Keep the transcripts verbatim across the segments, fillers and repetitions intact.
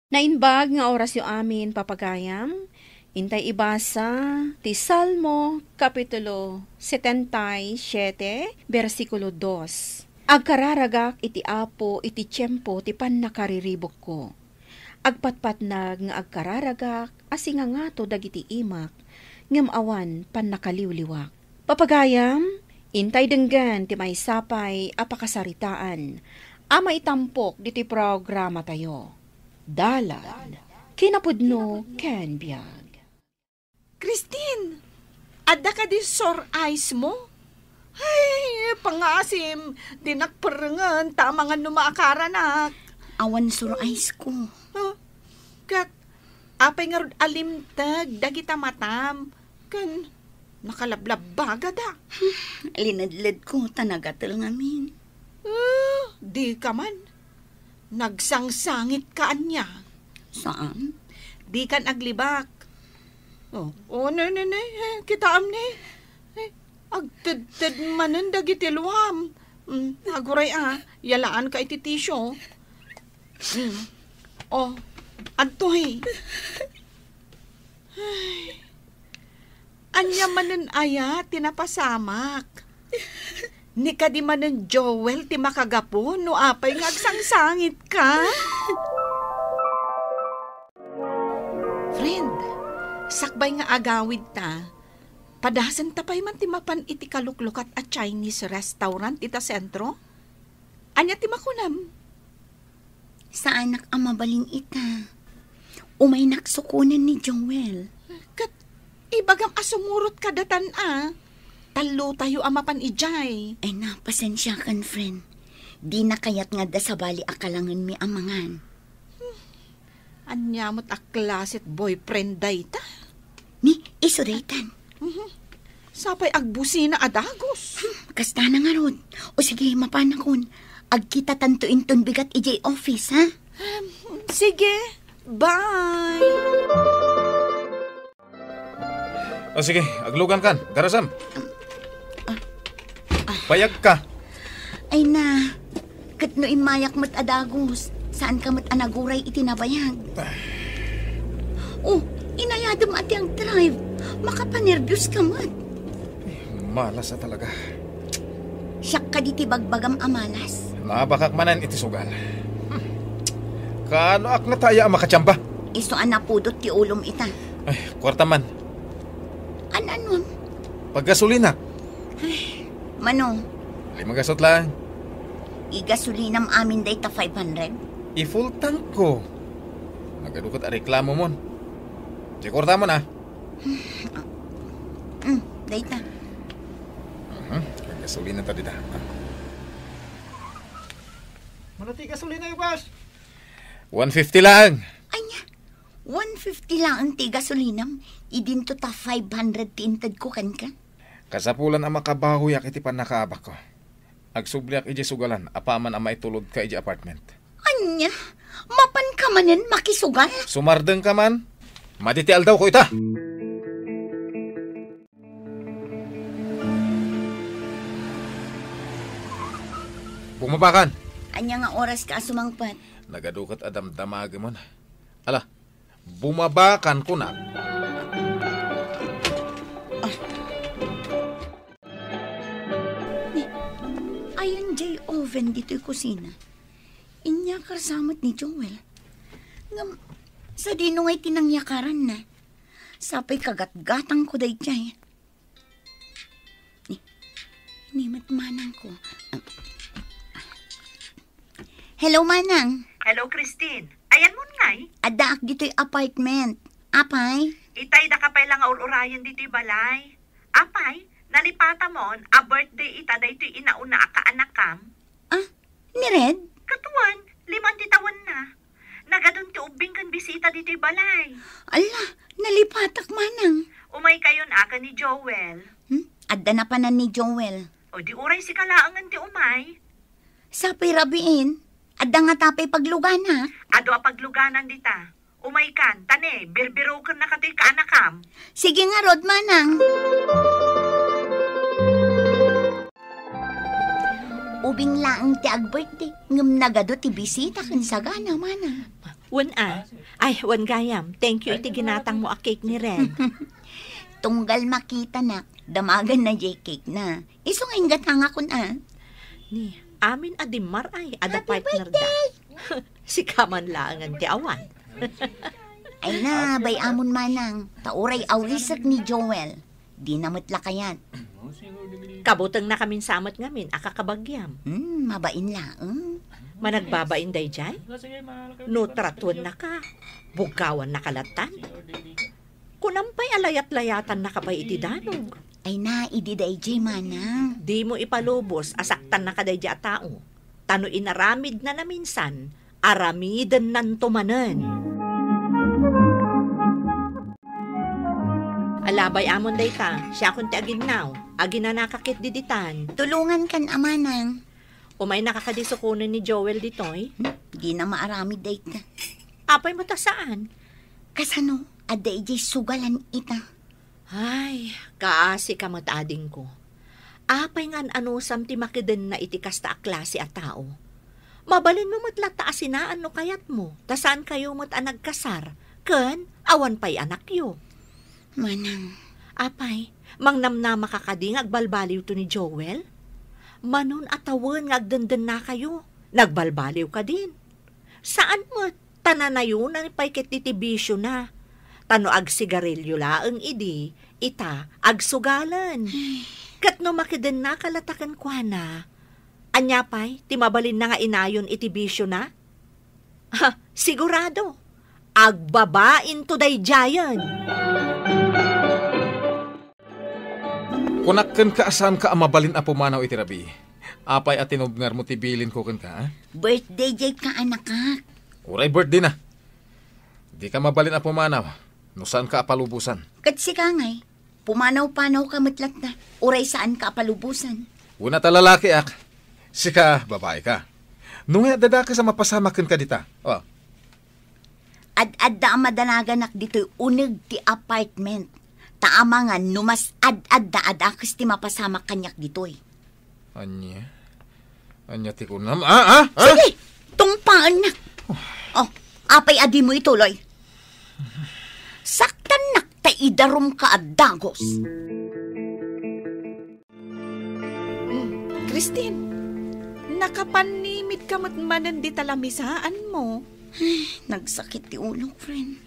Naimbag nga orasyo amin, papagayam. Intay ibasa ti Salmo, Kapitulo setenta y siete, bersikulo dos. Agkararagak iti Apo iti tiempo ti pannakariribukko. Agpatpatnag nga agkararagak a singangato dagiti imak, ngem awan pannakaliwliwak. Papagayam, intay denggen ti maysa pay a pakasaritaan a maitampok ditoy programatayo. Dalan, kinapudno ken biag. Christine, adda kadi sore eyes mo? Ay, pangasim, dinak perrengen ta amangan no maakaranak. Awan sore eyes ko. Huh? Ket apay ngarud a limteg dagita matam ken nakalablabagada? Linedled ko ta nagatel ngamin. Ah, di ka man. Nagsangsangit ka ania? Saan? Di kan aglibak. Oh, oh, ne, ne, ne, eh, kitaam ne. Eh, agtedted manen dagiti luam. Mm, aguray a, yalaan ka iti tisyo. Mm. Oh, adtoy. Ay. Ania manen aya ti napasamak? Ni kadi manen Joel ti makagapu no apay nga agsangsangit ka? Friend, sakbay nga agawid ta, padasen ta pay man ti mapan iti kaluklukat a Chinese restaurant ita sentro? Ania ti makunam? Saanak a mabalin ita. Umaynak sukonen ni Joel. Ket ibagam a sumurot kadatan a. Tallotayo a mapan idiay. Ay na, pasensiakan, friend. Dina kayat nga adda sabali a kalangenmi a mangan. Ania met a klaset boyfriend dayta? Ni, isu daytan. Mhm. Sapay agbusina a dagus. Hmm, kasta na ngarud. O sige, mapanakon. Agkitatanto inton bigat idiay office, ha? Em, sige. Bye. O sige, aglugan kan. Garasam. Ah, ah. Payag ka. Ay na, ket no immayak met a dagus, saan ka met a naguray iti nabayag. Ah. Oh, inayadem a ti agdrive. Makapanerbios ka met. Eh, malas a talaga. Siak kadi ti bagbagam a malas. Naabakak manen iti sugal. Hmm. Kaano ak nataya a makatiamba? Isu a napudot ti ulom ita. Ay, kuarta man. An-anuam? Paggasolina. Ay, mano? Lima gasot lang. Igasulinam amin dayta five hundred? I-full tank ko. Nagadu ket a reklamo mon. Di kuarta mon, ah. Mm, dayta. Mhm, paggasolina ta dita. Ah. Mano ti gasolina, boss? One fifty lang. Ania? One fifty laeng ti gasolinam, idinto ta five hundred ti intedko kenka? Kasapulan a makabawiak iti pannakaabakko. Agsubliak idiay sugalan apaman a maitulodka idiay apartment. Ania? Mapanka manen makisugal? Sumardengka man. Madi ti aldawko ita. Bumabakan. Ania nga oras ka a sumangpet? Nagadu ket a damdamagemon. Ala, bumabakan kunak. Ah. Ni, ayan jay oven ditoy kusina. Inyakar sa met ni Joel. Ngem, sadino ngay ti nangyakaranna? Sapay kagatgatangko dayjay. Ni, ni met manangko. Hello, manang. Hello, Christine. Ayanmon ngay? Addaak ditoy apartment. Apay? Itay, daka pay la nga ur-urayen ditoy balay. Apay, nalipatamon a birthday ita daytoy inauna a kaanakam? Ah, ni Red? Ket wen, liman ti tawenna. Nagadun ti ubbing ken bisita ditoy balay. Ala, nalipatak manang. Umaykayon a ken ni Joel. Hmm? Adda napanan ni Joel. O di uray sika laengen ti umay. Sapay rabiin, adda ngata pay paglugana? Adu a pagluganan dita. Umaykan, ta ne, birbirokenna katoy kaanakam. Sige ngarud, manang. Ubing laeng ti agbirthday, ngem nagadu ti bisita ken sagana, manang. Wen a. Ay, wen gayam. Thank you iti ginatangmo a cake ni Red. Tunggal makitanak, damaganna jay cake na. Isu nga inggatangakon a. Ni, amin a dimmar ay, ada partner da. Sika man laengen ti awan. Ay na, bay-amon manang, ta uray awisek ni Joel. Dina met la kayat. Kabutengnakamin sa met ngamin a kakabagiam. Hmm, mabain laeng. Managbabain daydiay? No tratuennaka, buggawannaka lattan. Kunam pay a layat-layatannaka pay iti danum. Ay na, idi daydiay manang. Dimo ipalubos a saktannaka daydiay a tao. Ta no inaramidna naminsan, aramidennanto manen. Ala, bay-amon dayta, siakon ti aginnaw, aginanaka ketdi ditan. Tulongankan a manang. Umaynaka kadi sukonen ni Joel ditoy? Hmm, dina maaramid dayta. Apay met a saan? Kasano, adda idiay sugalan ita? Ay, kaasika met adingko. Apay nga an-anusam ti makedenna iti kasta a klase a tao? Mabalinmo met latta a sinaan no kayatmo, ta saankayo met a nagkasar, ken awan pay anakyo. Manang. Apay, mangnamnamaka kadi nga agbalbaliwto ni Joel? Manon a tawen nga agdendennakayo, nagbalbaliw kadin? Saan met, ta nanayonan pay ketdi ti bisiona. Ta no agsigarilio laeng idi, ita, agsugalen. Ket no makidennaka latta kenkuana, ania pay ti mabalinna nga inayon iti bisiona? Ha, sigurado, agbabainto daydiayen. Kunak kenka a saanka a mabalin a pumanaw iti rabii. Apay a tinubngarmo ti bilinko kenka, a? Birthday diay kaanakak. Uray birthday na. Dika mabalin a pumanaw no saanka a palubosan. Ket sika ngay, pumanaw-panawka met latta, uray saanka a palubosan. Wen a ta lalakiak, sika babaika. No ngay adda dakes a mapasamak kenka dita. O, Ad-adda a madanaganak ditoy uneg ti apartment. Ta amangan no mas ad-adda a dakes ti mapasamak kaniak ditoy. Ania? Ania ti kunam? A, a, a? Sige! Tungpaennak! O, apay a dimo ituloy? Saktannak ta idarumka a dagos. Mm, Christine, nakapannimidka met manen dita lamisaanmo. Ay, nagsakit ti ulok, friend.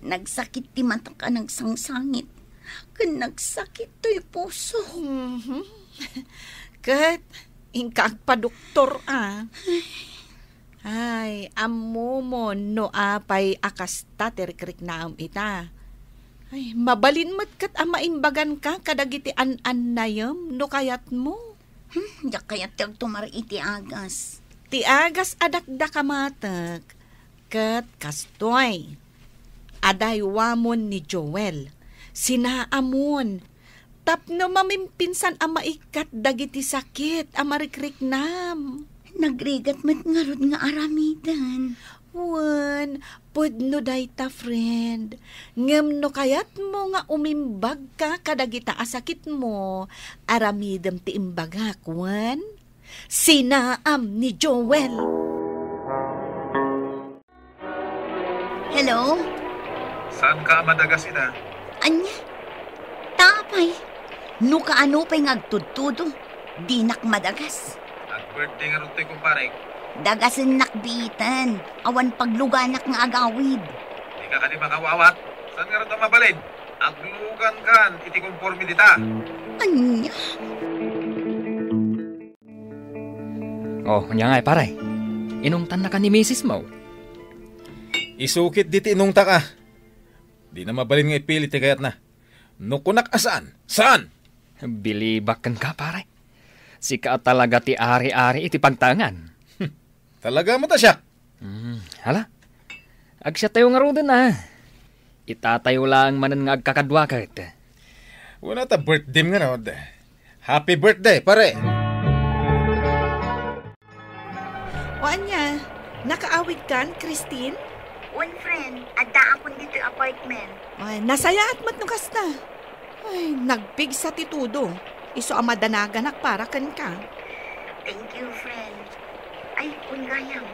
Nagsakit ti matak a nagsangsangit. Ken nagsakit toy pusok. Mhm. Ket, inka agpadoktor a. Ay, ammomon no apay a kasta ti rikriknaem ita. Ay, mabalin met ket a maimbaganka kadagiti an-annayem no kayatmo. Hmm, diak kayat ti agtumar iti agas. Ti agas a dakdakamatek ket kastoy. Adaywamon ni Joel. Sinaamon. Tapno mamimpinsan a maikkat dagiti sakit a marikriknam. Nagrigat met ngarud nga aramiden. Wen, pudno dayta, friend. Ngem no kayatmo nga umimbagka kadagita a sakitmo, aramidem ti imbagak, wen? Sinaam ni Joel. Hello? Saanka a madagas ita? Ania? Ta apay, no kaano pay nga agtudtudo, dinak madagas. Ag-birthday ngarud toy, kumparek. Dagasennak biiten, awan pagluganak nga agawid. Dika kadi makawawat? Saan ngarud a mabalin? Aglugankan iti konforme dita. Ania? O, ania ngay, pare? Inungtannaka ni misismo? Isu ketdi ti inungtak a. Dina mabalin nga ipili ti kayatna. No kunak a saan, saan! Bilibak kenka, pare. Sika a talaga ti ari-ari iti pagtaengan. Talaga met a siak. Hmm, hala. Agsiatayo ngaruden a. Itatayo laeng manen nga agkakadua ket. Wen a ta birthdayem ngarud. Happy birthday, pare! O ania, nakaawidkan, Christine? Wen, friend, addaakon ditoy apartment. Ay, nasayaat met no kasta. Ay, nagpigsa ti todo. Isu a madanaganak para kenka. Thank you, friend. Ay, wen gayam.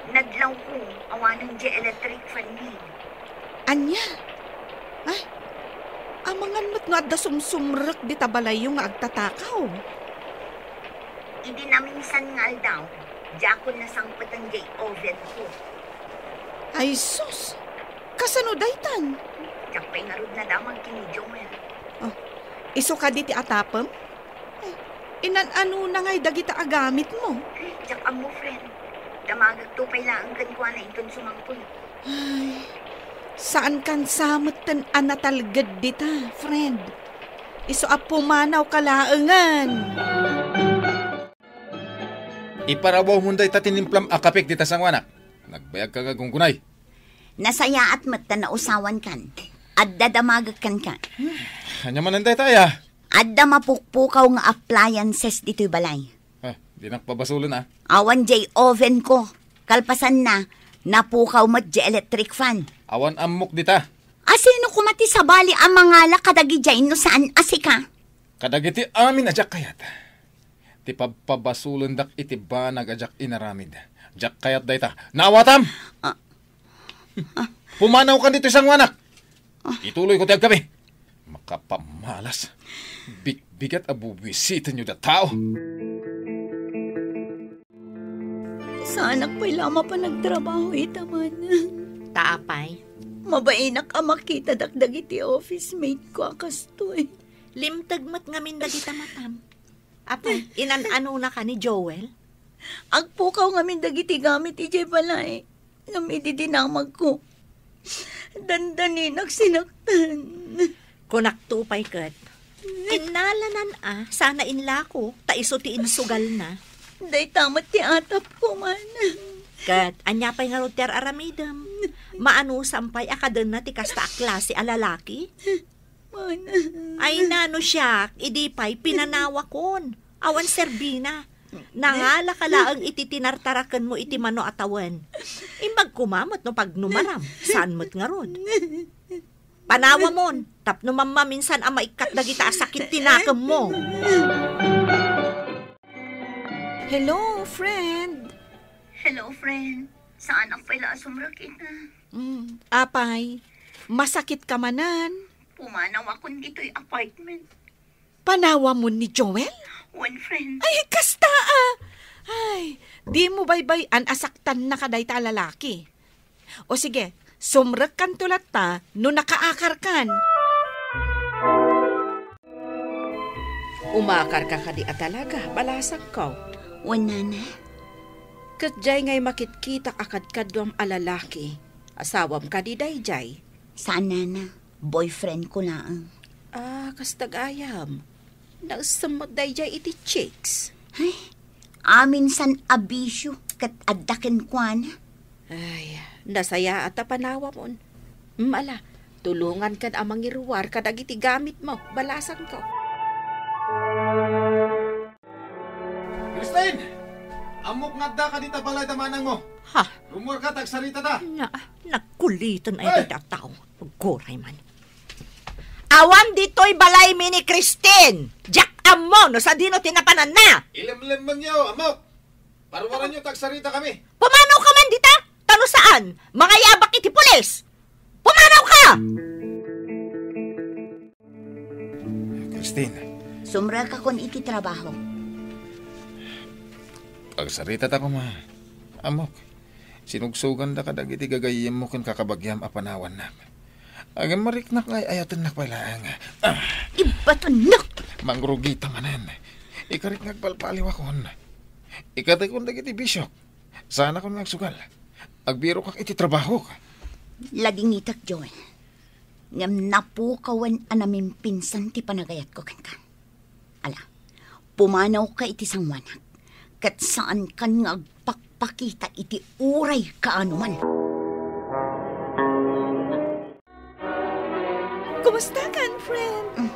Nadlawko, awanen diay electric fan mi. Ania? Ay, amangan met no adda sumsumrek dita balayyo nga agtatakaw. Idi naminsan nga aldaw, diakon nasangpeten diay oven ko. Ay sus! Kasano daytan? Diak pay ngarud nadamag ken ni Joel. Oh, isu kadi ti atapem? Ay, inan-anona ngay dagita a gamitmo? Diak ammo, friend. Damagakto pay laeng kenkuana inton sumangpet. Ay, saankan sa metten a natalged dita, friend. Isu a pumanawka laengen. Iparawawmon dayta tinimplam a kapek dita sangoanak. Nagbayagka nga gunggunay. Nasayaat met ta nausawankan. Adda damagek kenka. Ania manen dayta aya? Adda mapukpukaw nga appliances ditoy balay. Ah, dinak pabasolen, ah. Awan diay oven ko. Kalpasanna, napukaw met diay electric fan. Awan ammok dita. Asino koma ti sabali a mangala kadagidiay no saan a sika? Kadagiti amin a diak kayat. Ti pabpabasolendak iti banag a diak inaramid. Diak kayat dayta. Naawatam? Ah. Pumanawkan ditoy sangoanak. Ah. Ituloyko ti agkami. Makapamalas. Bigbigat a bubuisitenyo da tao. Saanak pay la mapan agtrabaho ita man. Ta apay? Mabainak a makitadak dagiti office mate ko a kastoy. Limteg met ngamin dagita matam. Apay, inan-anonaka ni Joel? Agpukaw ngamin dagiti gamit idiay balay. Ngem idi dinamagko, dandaninak sinaktan. Kunakto pay ket, kinnalanan a sana inlako, ta isu ti insugalna. Dayta met ti atapko man. Ket, ania pay ngarud ti ar-aramidem? Maanusam pay a kadenna ti kasta a klase a lalaki? Mana. Ay, nano siak, idi pay pinanawakon. Awan serbina. Nangalaka laeng iti tinartarakenmo iti mano a tawen. Imbag koma met no pagnumaram, saan met ngarud. Panawamon, tapno mammaminsan a maikkat dagita a sakit ti nakemmo. Hello, friend. Hello, friend. Saanak pay la a sumrek ita. Mm, apay, masakitka manen? Pumanawakon ditoy apartment. Panawamon ni Joel? Wen, friend. Ay, kasta a! Ay, dimo baybay-an a saktannaka dayta a lalaki. O sige, sumrekkanto latta no nakaakarkan. Umakarka kadi a talaga, balasangko? Wen, nana. Ket diay ngay makitkitak a kadkaduam a lalaki. Asawam kadi daydiay? Saan, nana. Boyfriend ko laeng. Ah, kasta gayam. Naessen met daydiay iti chicks. Ay, aminsan a bisyo ket adda kenkuana. Ay, nasayaat a panawamon. Mala, tulongankan a mangiruar kadagiti gamitmo, balasangko. Christine! Ammok nga addaka dita balay da manangmo. Ha? Rummuarka ta agsarita ta. Na, nagkuliten ay Ay! Dita a tao. Aguray man. Awan ditoy balaymi ni Christine. Diak ammo no sadino ti napananna. Ilemlemmenyo, ammok. Paruaranyo ta agsarita kami. Pumanawka man dita. Ta no saan, mangayabak iti pulis. Pumanawka! Christine. Sumrekakon iti trabaho. Agsarita ta koma, ammok. Sinugsoganda kadagiti gagayyemmo ken kakabagiam a panawannak. Agimmariknak nga ay-ayatennak pay laeng. Ah! Ibatonnak! Mangrugita manen. Ikarik nga agpalpaliwakon. Ikatekon dagiti bisyok. Saanakon nga agsugal. Agbirokak iti trabahok. Ladingitak, Joel. Ngem napukawen a namimpinsan ti panagayatko kenka. Ala, pumanawka iti sangoanak, ket saankan nga agpakpakita iti uray kaano man. Kumustakan, friend? Mm.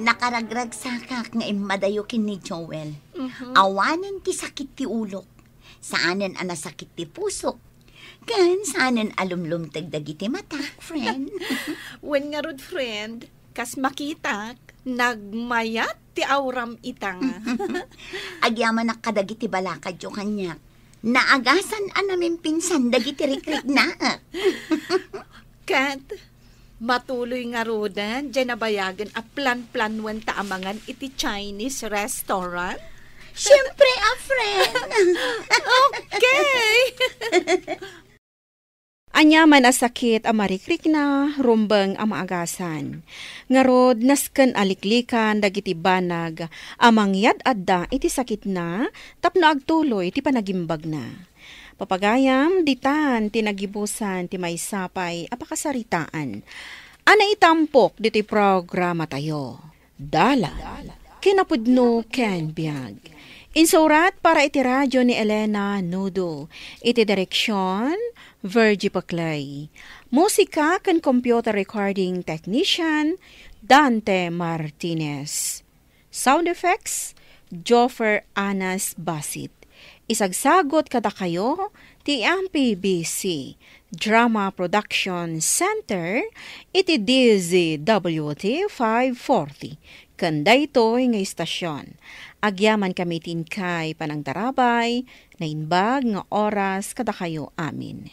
Nakaragragsakak nga immadayo ken ni Joel. Mhm. Awanen ti sakit ti ulok. Saanen a nasakit ti pusok. Ken saanen a lumlumteg dagiti matak, friend. Wen ngarud, friend, kas makitak, nagmayat ti auram ita. Agyamanak kadagiti balakadyo kaniak. Naagasan a namimpinsan dagiti rikrikna. Ket matuloy ngaruden, diay nabayagen a planplanuen ta amangan iti Chinese restaurant? Siempre, a friend. Okay. Aniaman a sakit a marikrikna, rumbeng a maagasan. Ngarud, nasken a liklikan dagiti banag a mangyad-adda iti sakitna tapno agtuloy ti panagimbagna. Papagayam, ditan ti nagibusan ti maysa pay a pakasaritaan a naitampok ditoy programatayo. Dalan, kinapudno ken biag. Insurat para iti radio ni Elena Nudo. Iti direksyon, Virgie Paclay. Musika ken computer recording technician, Dante Martinez. Sound effects, Joffer Anas Basit. Isagsagot kadakayo ti M P B C Drama Production Center iti D Z W T five forty. Ken daytoy nga istasion, agyamankami ti inkay panangtarabay, naimbag nga oras kadakayo amin.